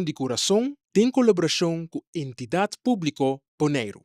Di Kurason den kolaborashon ku Entidat Públiko Boneiru.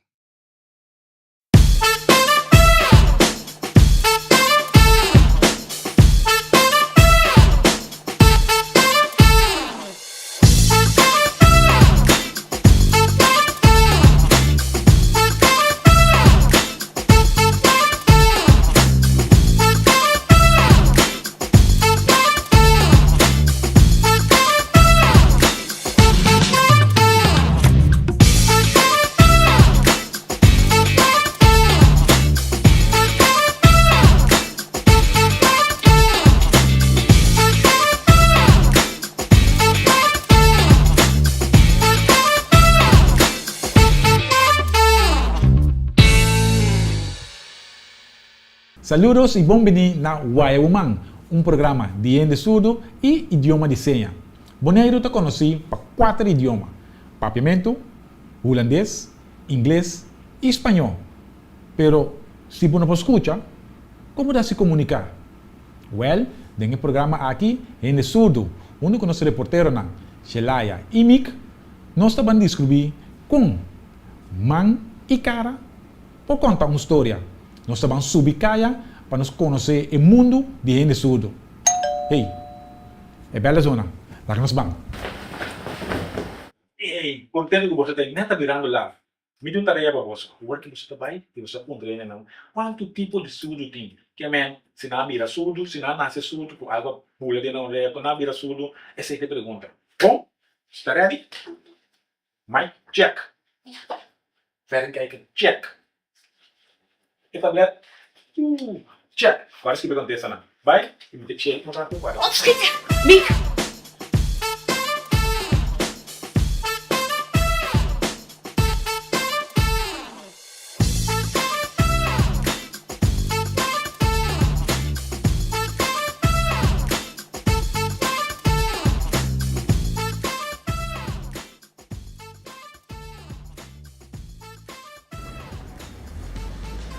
Saludos y bon bini na Waya Woman, un programa di hende surdo y idioma di seña. Boneiru ta konosí pa kuater idioma, Papiamentu, Hulandes, Ingles i Spañó. Pero si bo no por skucha, kon bo ta hasi komuniká? Wèl, den e programa aki Hende Surdu, huntu ku nos reporteronan Shelaya i Mick, nos ta ban deskribí kon man i kara por konta un storia. Nos ta ban subi kaya pa nos konosé e mundu di hende surdu. Hey, e bèl a zona. Laga nos ban. Hey, kontentu ku boso ta ei. Nèt ta birando laf. Mi tin un tarea pa boso. Awor ki boso ta bai i boso ta puntra hendenan kuantu tipo di surdu tin. Ke men, si nan a bira surdu, si nan a nase surdu ku algu a bula den nan orea ku nan a bira surdu, esei ta e pregunta. Bon, boso ta ready? Mic check. Verrekijker check. E tablet uh check. Wak skibi kontestanan. Bai i mi ta check un ratu wak. Opschieten! Miek!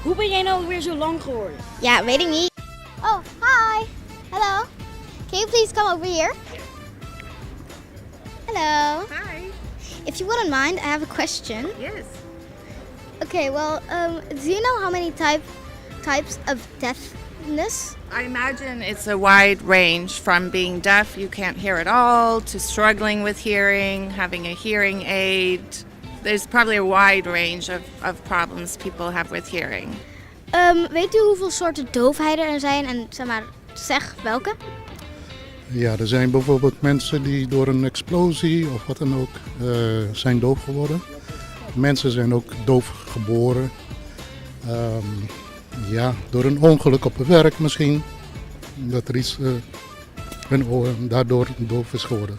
Hoe ben jij nou weer zo lang geworden? Ja, weet ik niet. Oh, hi. Hello. Can you please come over here? Hello. Hi. If you wouldn't mind, I have a question. Yes. Okay, well, um, do you know how many type, types of deafness? I imagine it's a wide range from being deaf, you can't hear at all, to struggling with hearing, having a hearing aid. There's probably a wide range of, of problems people have with hearing. Um, weet u hoeveel soorten doofheden er zijn en zeg maar, zeg welke? Ja, er zijn bijvoorbeeld mensen die door een explosie of wat dan ook uh, zijn doof geworden. Mensen zijn ook doof geboren. Um, ja, door een ongeluk op het werk misschien. Dat er iets uh, hun oren daardoor doof is geworden.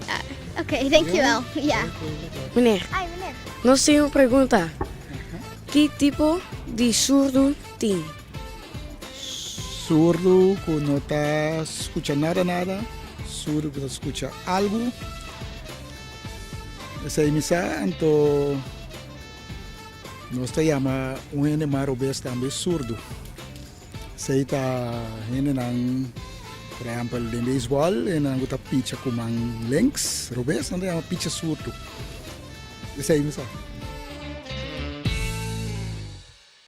Ja, Oké, okay, dankjewel. Ja. Meneer, Ai, meneer. Nos tin un pregunta. Ki tipo di surdu tin? Surdu ku no ta skucha nada nada, surdu ku ta skucha algu. Esei mi sa, anto nos ta yama un hende mas robes tambe surdu. Esei ta hendenan, por ehèmpel den beisbòl, hendenan ku ta picha ku man links, robes, nan ta yama picha surdu. Esei mi sa.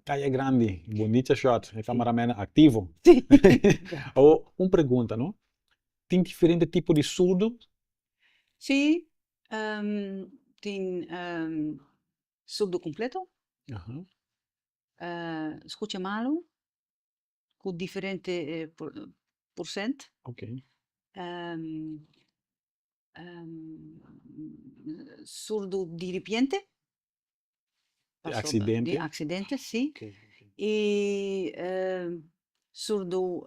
Kaya grandi, bunita shot, e cameraman activo. Awor un pregunta no, tin diferente tipo di surdu? Si, tin surdu completo, scucha malu cu diferente porcent. Surdu diripiente. Di accidente? Di accidente, si. Y surdu.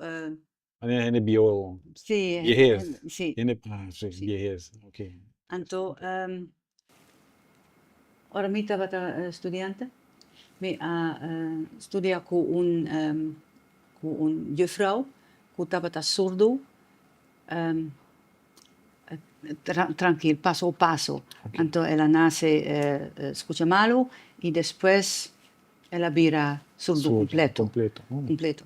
Manera hende bio. Si. Biehes. Si. Hende, ah, si, biehes, ok. Anto, ora mi tabata studiante, mi a studia cu un, cu un juffrouw cu tabata surdu. Trankil, paso a paso. Anto el a nase skucha malu i despues el a bira surdu kompleto. Kompleto.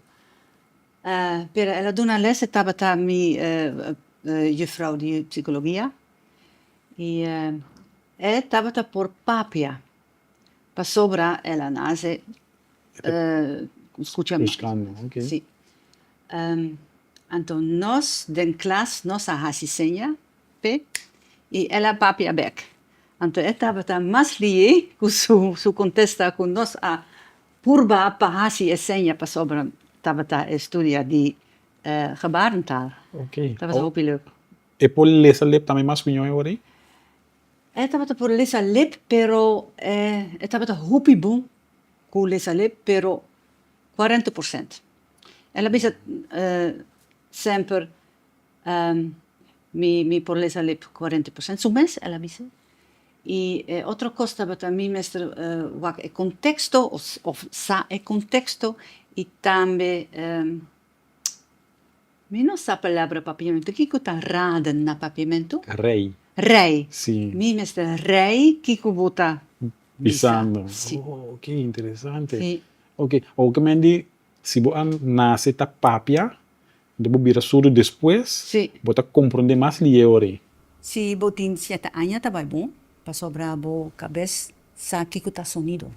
Pero el a duna les, e tabata mi juffrouw di psikologia. I e tabata por papia pasobra el a nase skucha mal. Si. Anto nos den klas nos a hasi seña p'e i el a papia bèk. Anto e tabata mas lié ku su kontesta ku nos a purba pa hasi e seña pasobra tabata e studia di gebarentaal. Tabata hopi leuk. E por lesa lep tambe mas ku ñoe ora ei? E tabata por lesa lep pero e tabata hopi bon ku lesa lep pero 40%. El a bisa semper mi mi por lesa lep 40%, su mes el a bisa. I e otro kos tabata mi mester wak e konteksto of sa e konteksto i tambe Mi no sa palabra papiamentu. Kiko ta raden na papiamentu? Rei. Rei. Si. Mi mester rei kiko bo ta bisa. Bisando. Si. Oh, ok, interesante. Si. Ok, awor ke men di si bo a nase ta papia, enton bo bira surdu despues, Si. bo ta komprondé mas lié ora ei. Si bo tin siete aña ta bai bon, pasobra bo kabes sa kiko ta sonido.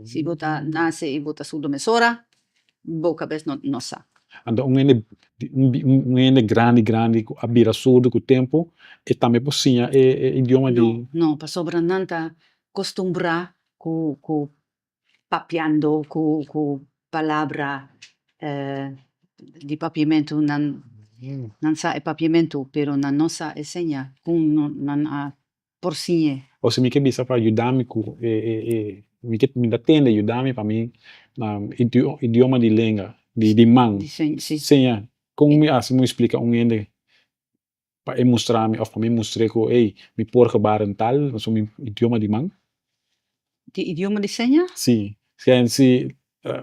Si bo ta nase i bo ta surdu mesora, Bo kabes no no sa. Anto un hende un hende grandi grandi ku a bira surdu ku tempu e tambe por siña e e idioma di. No, no, pasobra nan ta kostumbrá ku ku papiando ku ku palabra di papiamentu nan nan sa e papiamentu pero nan no sa e seña kon nan a por siñ'é. O si mi ke bisa pa yuda mi ku e e e mi ke mi ta tende yuda mi pa mi idioma di lenga di di man Di seña si. seña kon mi hasi mi splika un hende pa e mustra mi of pa mi mustr'é ku ey mi por gebarentaal pasobra mi idioma di man. Di idioma di seña? Si si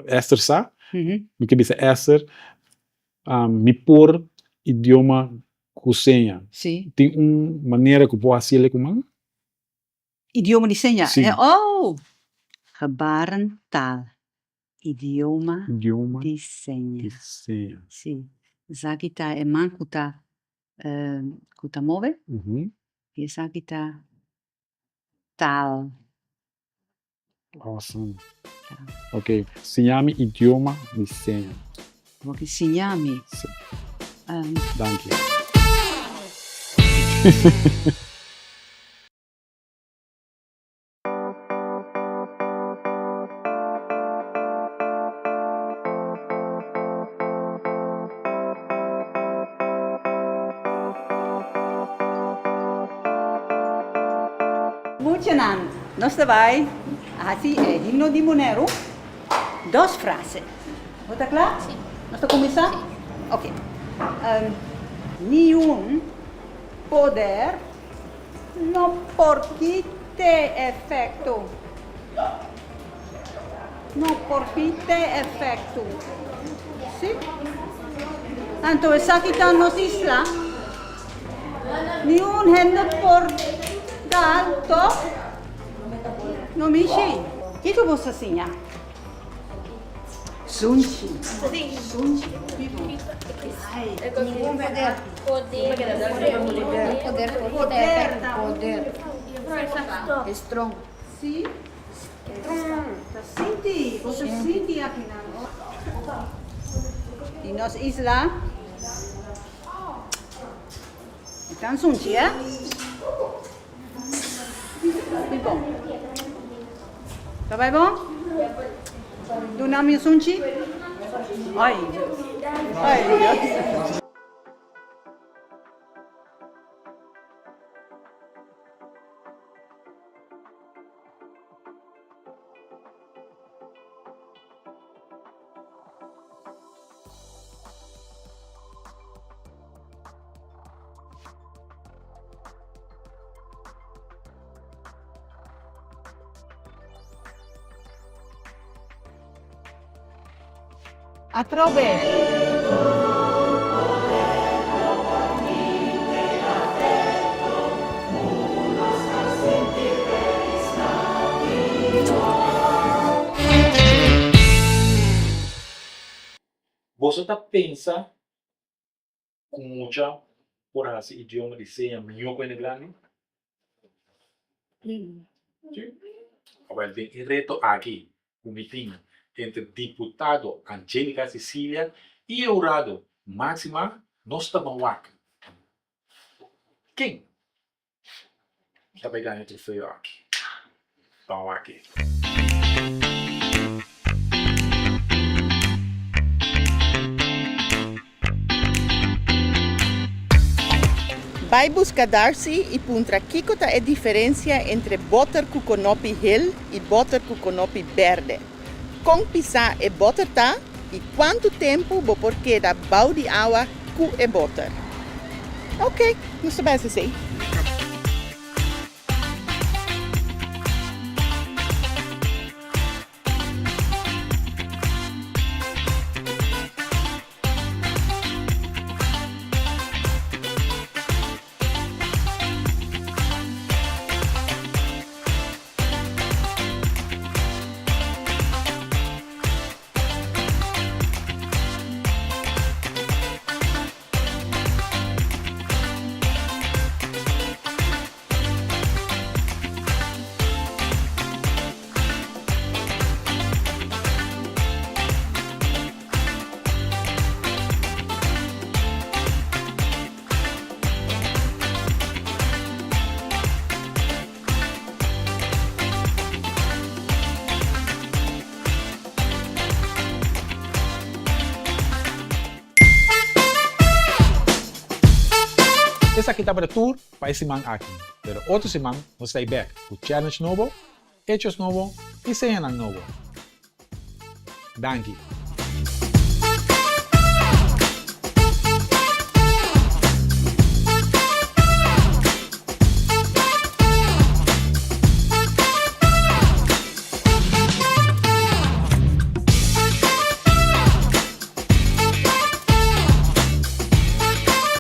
Esther sa mi ke bisa Esther mi por idioma Ku seña. Sí. Tin un manera ku bo hasi el ku man? Idioma di seña? Sí. Oh! Gebarentaal. Idioma Idioma di seña. di seña. Sí. Esaki ta e man ku ta ku ta move i esaki ta taal. Awesome. Ok, siña mi idioma di seña. Bo ke siña mi? Si. Danki. Muchanan, nos ta bai hasi e himno di Boneru dos frase. Bo ta kla? Si. Nos ta kuminsá? Si. Ok. Niun poder no por kit'e efekto. No por kit'e efekto. Si. Anto esaki ta nos isla. Niun hende por dal tòg? No mishi. Kiko bo sa siña? Sunchi. Sunchi. Ai. Poder. Poder. Poder. Poder. Strong. Si. Ta sinti, bo ta sinti akinan. Di nos isla. E tan sunchi, eh? Hopi bon. Ta bai bon? Duna mi un sunchi. Ai, Dios. Ai, Dios. Atrobe! Boso ta pensa ku mucha por hasi idioma di seña mihó ku hende grandi? Sí. Awel den e reto aki ku mi tin entre diputado Angelica Cecilia i e hurado Maxima nos ta ban wak ken ta bai gana e trofeo aki. Ban wak e. Bai buska Darcy i puntra kiko ta e diferensia entre boter ku konopi hel i boter ku konopi berde. Kon pisá e boter ta i kuantu tempu bo por keda bou di awa ku e boter. Ok, nos ta bai hasi esei. Esaki tabata tur pa e siman aki, pero otro siman nos ta ei bek ku challenge nobo, hechos nobo i señanan nobo. Danki!